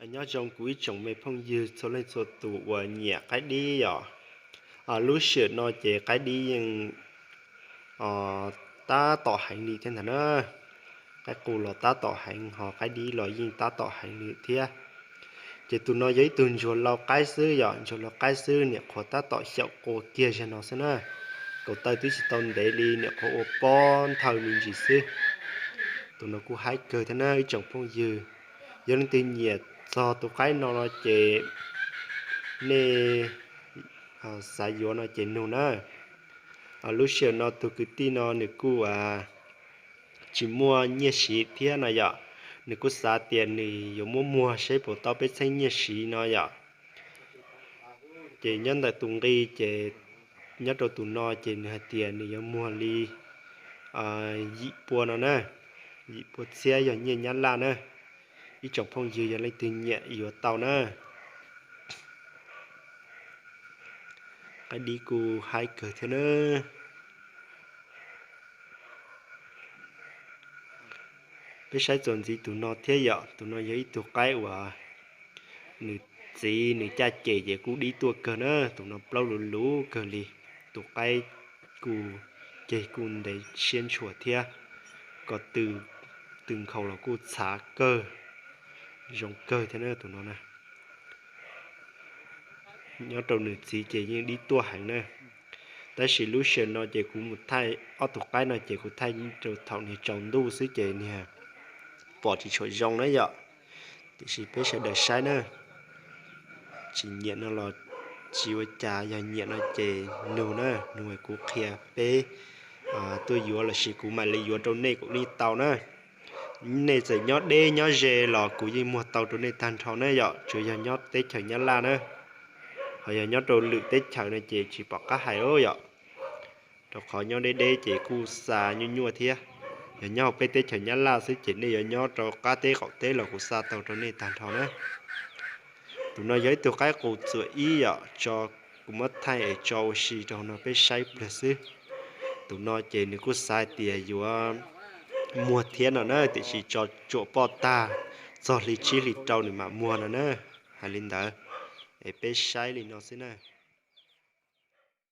Nyob zoo kuv ib tsoom me phooj ywg txhua leej txhua tus uas nyiam qaib dib yom. Lub sij hawm no ces qaib dib yeej tab tom heev li thiab ntag na. Qaib qus los tab tom heev ho qaib dib los yeej tab tom heev li thiab. Ces tus no yog ib tug ntsuag lau qaib xwb yom, ntsuag lau qaib xwb, niam qhuav tab tom xyaum qua kiag zag no xwb na. Kaum taw twb tsis tau ntev li, niam qhuav ua pob nthaw me ntsis xwb. Tus no kuj haib kawg thiab na ib tsoom phooj ywg. Yog leej twg nyiam txog tus qaib no no ces nej xav yuav no ces nug na. Lub sij hawm no tus kwv tij no nws kuj tsis muaj nyiaj siv thiab no yom. Nws kuj xav tias nws yuav muab muag seb puas tau peb txheeb nyiaj siv no yom. Ces nyob ntawm tus nqi ces nyob rau tus no ces nws hais tias nws yuav muag li yim pua no na, yim pua txhiab yog nyiaj Nyab Laj na. Ib tsoom phooj ywg yog leej twg nyiam yuav tau na. Qaib dib kuj haib kawg thiab na. Peb saib txuas ntxiv tus no thiab yom, tus no yog ib tug qaib uas nws txiv nws caj ces ces kuj dib tuaj kawg na, tus no plaub luv luv kawg li. Tus qaib kuj ceg kuj ntev siab ntshua thiab, ko tw tw nkhaus los kuj txhav kawg, zoo kawg thiab na tus no na. Nyob rau nws txiv ces yeej dib tuaj heev na. Tab sis lub sij hawm no ces kuv mus thaij ob tug qaib no ces kuv thaij rau thaum niag tsaus ntuj xwb ces niag pom tsis tshua zoo na yom. Tiam sis peb sawv daws saib na, tsis nyiam no los tsis ua cas, yog nyiam no ces nug na, nug kuv qhia peb tuaj yuav lossis kuv mam li yuav rau nej kuj yeej tau na. Nej txawm nyob deb nyob ze los kuv yeej muag tau rau nej tag nrho na yom, tsuas yog nyob teb chaws Nyab Laj na. Ho yog nyob rau lwm teb chaws no ces tsis pom qab hais li yom, rau qhov nyob deb deb ces kuj xa nyuaj nyuaj thiab. Yog nyob hauv peb teb chaws Nyab Laj xwb ces nej yuav nyob rau qab teb qaum teb los kuv xa tau rau nej tag nrho na. Tus no yog ib tug qaib qus txuam ib yom, tso, kuv muab thaij es tso ua si rau no peb saib pliag xwb. Tus no ces nws kuj xav hais tias yuav muag thiab no na, tiam sis tso tsuam poj tag txog hli tsib hli rau nws mam muag no na. Hais li ntawd, es peb saib li no xwb na.